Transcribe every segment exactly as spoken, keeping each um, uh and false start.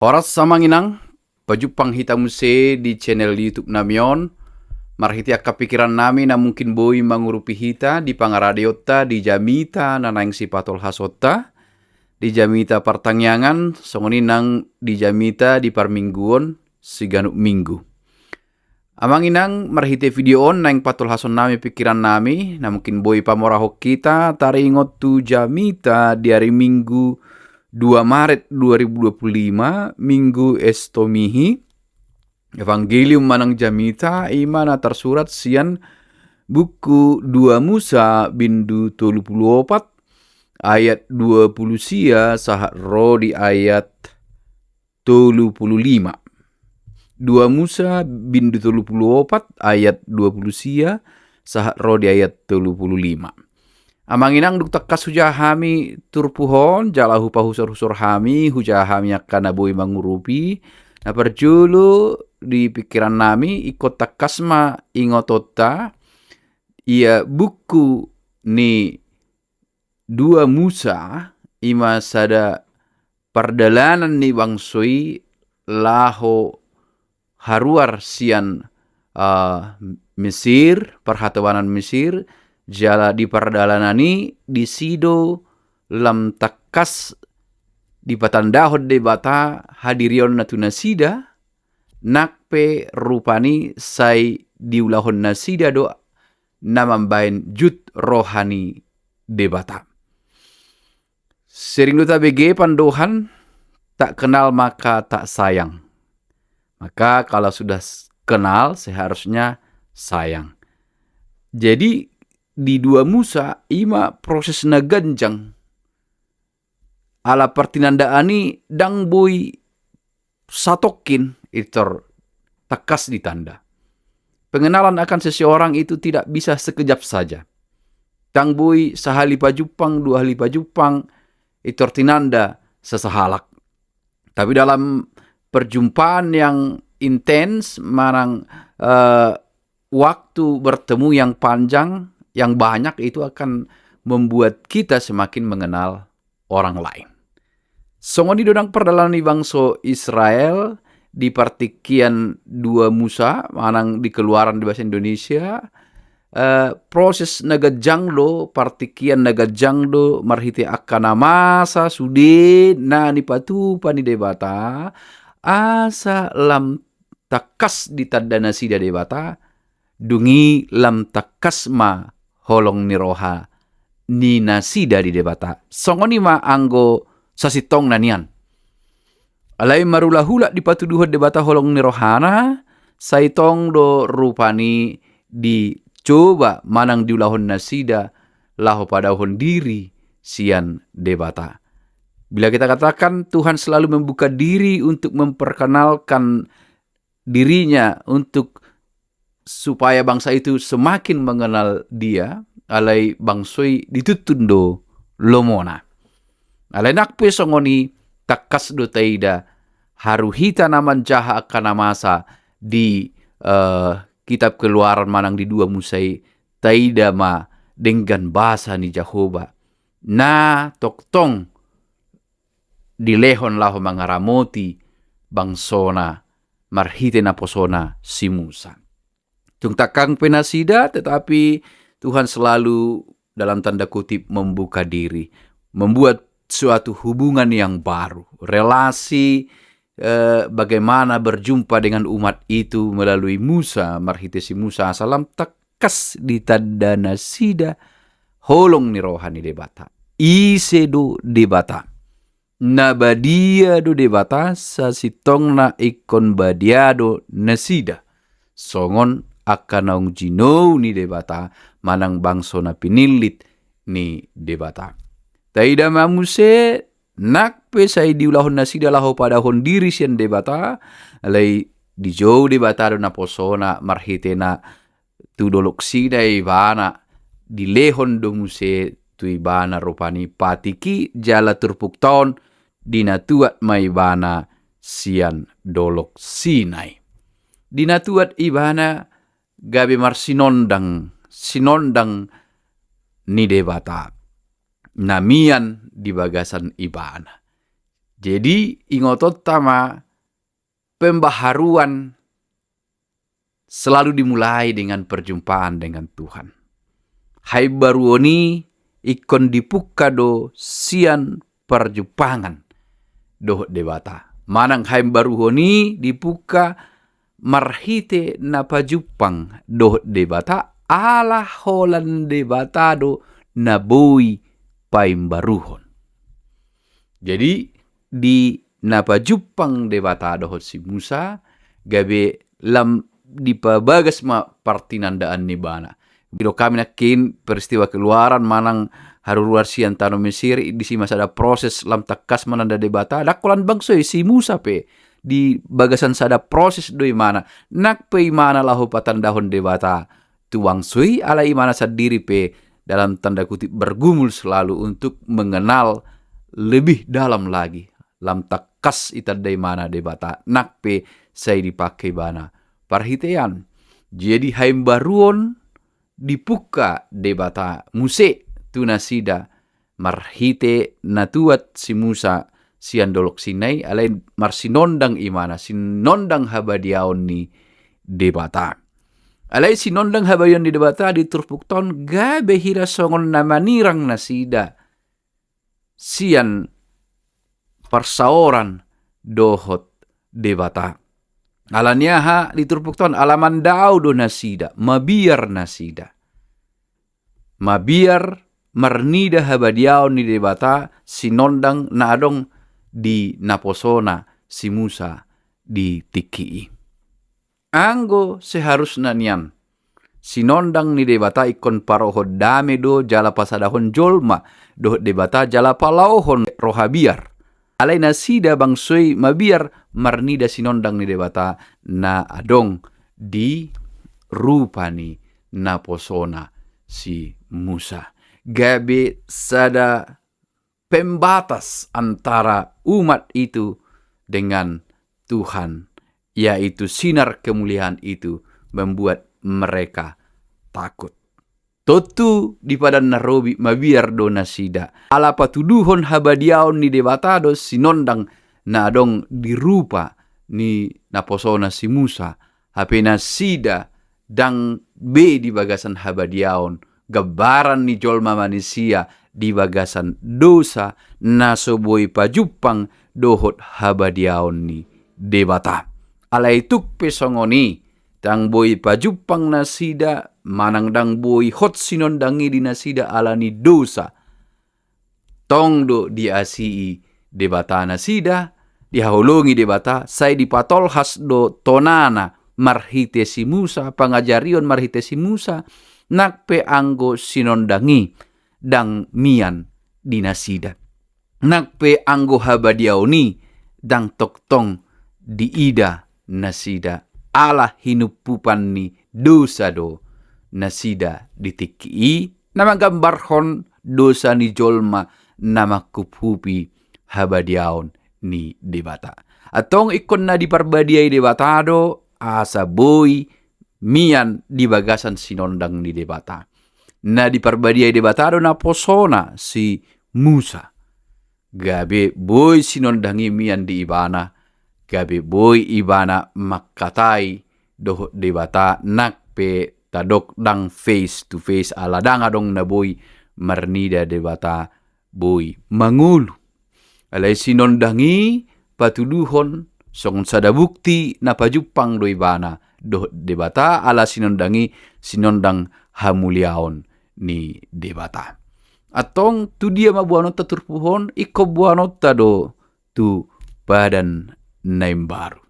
Horas amang inang, pajumpang hita muse di channel YouTube nami on. Marhite angka pikiran nami na mungkin boi mangurupi hita di pangaradeonta di jamita na naeng sipatolhasonta, di jamita partangiangan, songon i nang di jamita di parmingguon siganup minggu. Amang inang, marhite video on naeng patolhason nami pikiran nami, na mungkin boi pamorahon hita taringot tu jamita di ari Minggu dua Maret dua ribu dua puluh lima, Minggu Estomihi. Evangelium manang jamita i ma na tarsurat sian buku dua Musa bindu tolu pulu opat ayat dua pulu sia sahat ro di ayat tolu pulu lima. Dua Musa bindu tolu pulu opat ayat dua pulu sia sahat ro di ayat tolu pulu lima. Amang inang, dung tangkas hujaha hami turpuk on, jala hupahusor-husor hami, hujaha hami angka na boi mangurupi, na parjolo di pikiran nami, ingkon tangkas ma ingotonta, ia buku ni dua Musa, i ma sada pardalanan ni bangso i laho haruar sian, ah, Mesir, parhatobanan Mesir, jala di pardalanan i disi do lam tangkas dipatandahon Debata hadirionna tu nasida, nang pe rupani sai diulahon nasida do na mambahen jut roha ni Debata. Sering do tabege pandohan, tak kenal maka tak sayang. Maka kalau sudah s-, kenal, seharusnya sayang. Jadi, di dua Musa, i ma proses na ganjang. Ala partinandaan i ndang boi satongkin, pintor tangkas ditanda. Pengenalan akan seseorang itu tidak bisa sekejap saja. Ndang boi sahali pajumpang, dua hali pajumpang, pintor tinanda sesahalak. Tapi dalam perjumpaan yang intens, manang, eh, waktu bertemu yang panjang, yang banyak, itu akan membuat kita semakin mengenal orang lain. Songon i do nang pardalanan ni bangso Israel di partingkian dua Musa, manang di Keluaran di bahasa Indonesia, eh, proses na ganjang do, partingkian na ganjang do, marhite angka na masa sude na nipatupa ni Debata, asa lam tangkas ditanda nasida Debata, dung i lam tangkas ma holong ni roha ni nasida di Debata. Songon i ma anggo sasintongna nian. Alai marhulahula dipatuduhon Debata holong ni rohana, sai tong do rupani dicoba manang diulahon nasida laho padaohon diri sian Debata. Bila kita katakan Tuhan selalu membuka diri untuk memperkenalkan dirinya untuk supaya bangsa itu semakin mengenal Dia, alai bangso i dituntun do lomona. Alai nang pe songon i, tangkas do taida, haru hita na manjaha angka na masa di, eh, kitab Keluaran manang di dua Musa i, taida ma denggan basa ni Jahowa na tongtong dilehon laho mangaramoti bangsona marhite naposona si Musa. Tung tangkang pe nasida, tetapi Tuhan selalu, dalam tanda kutip, membuka diri, membuat suatu hubungan yang baru, relasi, eh, bagaimana berjumpa dengan umat itu melalui Musa, marhite si Musa, asa lam tangkas ditanda nasida holong ni roha ni Debata. Ise do Debata? Na badia do Debata, sasintongna ingkon badia do nasida. Songon angka naung jinou ni Debata, manang bangso na pinillit ni Debata. Taida ma muse, nang pe sai diulahon nasida laho padaohon diri sian Debata, alai dijou Debata do naposona marhitena tu Dolok Sinai ibana, dilehon do muse tu ibana rupani patik i jala turpukta on, dinatuat ma ibana sian Dolok Sinai. Dinatuat ibana gabe marsinondang, sinondang ni Debata na mian di bagasan ibana. Jadi ingotonta ma, pembaharuan selalu dimulai dengan perjumpaan dengan Tuhan. Haimbaruon i ingkon dipungka do sian parjumpangan dohot Debata. Manang haimbaruon i dipungka marhite na pajumpang dohot Debata, ala holan Debata do na boi paimbaruhon. Jadi di na pajumpang Debata dohot si Musa, gabe lam dipabagas ma partinandaan ni ibana. Didok hami nangkin peristiwa Keluaran manang haruruan sian tano Mesir, disi ma sada proses lam tangkas mananda Debata, ndang holan bangso i, si Musa pe di bagasan sada proses do ibana. Nang pe ibana laho patandahon Debata tu bangso i, alai ibana sandiri pe dalam tanda kutip bergumul selalu untuk mengenal lebih dalam lagi. Lam tangkas itanda ibana Debata, nang pe sai dipake ibana parhitean. Jadi haimbaruon dipungka Debata muse tu nasida marhite na tuat si Musa sian Dolok Sinai, alai marsinondang ibana, sinondang habadiaon ni Debata. Alai sinondang habadiaon ni Debata di turpukta on gabe hira songon na manirang nasida sian parsaoran dohot Debata. Ala ni aha di turpukta on? Ala mandao do nasida, mabiar nasida. Mabiar marnida habadiaon ni Debata sinondang na adong di naposona si Musa di tingki i. Anggo seharusna nian, sinondang ni Debata ingkon parohon dame do jala pasadahon jolma dohot Debata jala palaohon roha biar. Alai nasida bangso i mabiar marnida sinondang ni Debata na adong di rupa ni naposona si Musa. Gabe sada pembatas antara umat itu dengan Tuhan, yaitu sinar kemuliaan itu membuat mereka takut. Tontu di Padan na Robi mabiar do nasida. Ala patuduhon habadiaon ni Debata do sinondang na adong di rupa ni naposona si Musa. Hape nasida ndang be di bagasan habadiaon, gambaran ni jolma manisia di bagasan dosa na so boi pajumpang dohot habadiaon ni Debata. Alai tung pe songon i, ndang boi pajumpang nasida, manang ndang boi hot sinondang i di nasida ala ni dosa. Tong do diasii Debata nasida, dihaholongi Debata, sai dipatolhas do tonana marhite si Musa, pangajarion marhite si Musa, nang pe anggo sinondang i ndang mian di nasida. Nang pe anggo habadiaon i ndang tongtong diida nasida, ala hinumpupan ni dosa do nasida di tingki i, na manggambarhon dosa ni jolma na manghuphupi habadiaon ni Debata. Antong ingkon na diparbadiai Debata do asa boi mian di bagasan sinondang ni Debata. Na diparbadiai Debata do naposona si Musa. Gabe boi sinondang i mian di ibana, gabe boi ibana mangkatai dohot Debata, nang pe tadok ndang face to face, ala ndang adong na boi marnida Debata, boi mangolu. Alai sinondang i patuduhon songon sada bukti na pajumpang do ibana dohot Debata, ala sinondang i sinondang hamuliaon ni Debata. Antong tu dia ma boanonta turpuk on? Ingkon boanonta do tu Padan na Imbaru.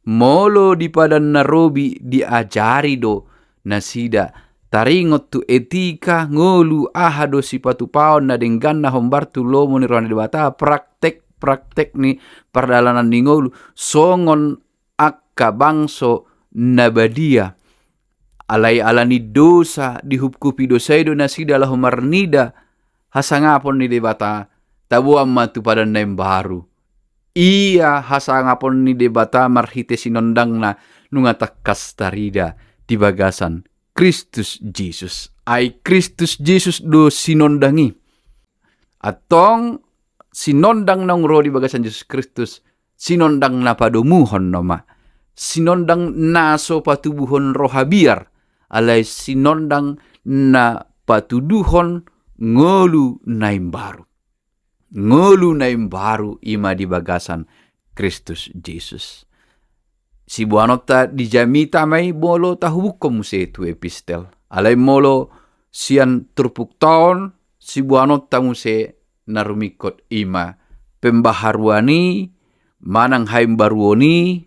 Molo di Padan na Robi diajari do nasida taringot tu etika, ngolu, aha do sipatupaon na denggan na hombar tu lomo ni roha ni Debata, praktek-praktek ni pardalanan ni ngolu songon angka bangso na badia. Alai ala ni dosa, dihuphupi dosa i do nasida laho marnida hasangapon ni Debata. Taboan ma tu Padan na Imbaru. Ia hasangapon ni Debata marhite sinondangna nunga tangkas tarida di bagasan Kristus Jesus. Ai Kristus Jesus do sinondang i. Antong Sinondang naung ro di bagasan Jesus Kristus, sinondang na padomuhon nama. Sinondang na so patubuhon roha biar, alai sinondang na patuduhon ngolu na imbaru. Ngolu na imbaru i ma di bagasan Kristus Jesus. Siboanonta di jamita ma i molo tahubukkon muse tu epistel. Alai molo sian turpukta on, siboanonta muse na rumingkot i ma pembaharuan i, manang haimbaruon i,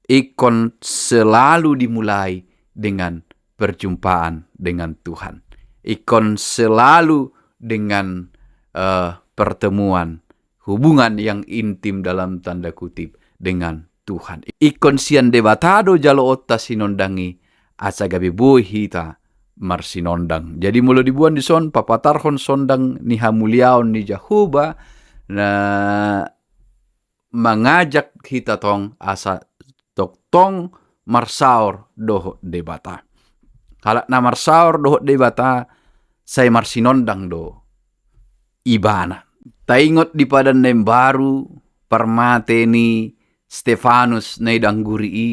ingkon selalu dimulai dengan perjumpaan dengan Tuhan. Ingkon selalu dengan, eh, pertemuan, hubungan yang intim dalam tanda kutip dengan Tuhan. Ingkon sian Debata do jaloonta sinondang i, asa gabe boi hita marsinondang. Jadi molo diboan dison, papatarhon sondang ni hamuliaon ni Jahowa, na mangajak hita tong asa tongtong marsaor dohot Debata. Halak na marsaor dohot Debata, sai marsinondang do ibana. Taingot di Padan na Imbaru, parmate ni Stefanus na idangguri i,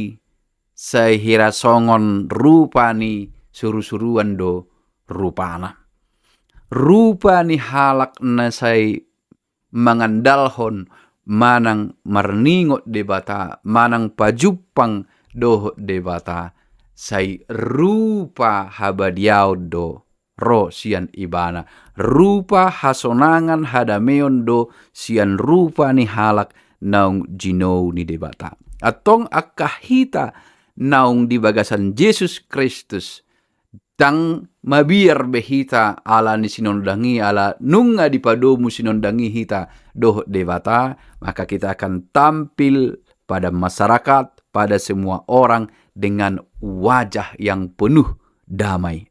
sai hira songon rupa ni surusuruan do rupana. Rupa ni halak na sai mangandalhon manang marningot Debata, manang pajumpang dohot Debata, sai rupa habadiaon do ro sian ibana, rupa hasonangan hadameon do sian rupa ni halak naung jinou ni Debata. Antong angka hita naung di bagasan Jesus Kristus, ndang mabiar be hita ala ni sinondang i, ala nunga dipadomu sinondang i hita dohot Debata, maka kita akan tampil pada masyarakat, pada semua orang dengan wajah yang penuh damai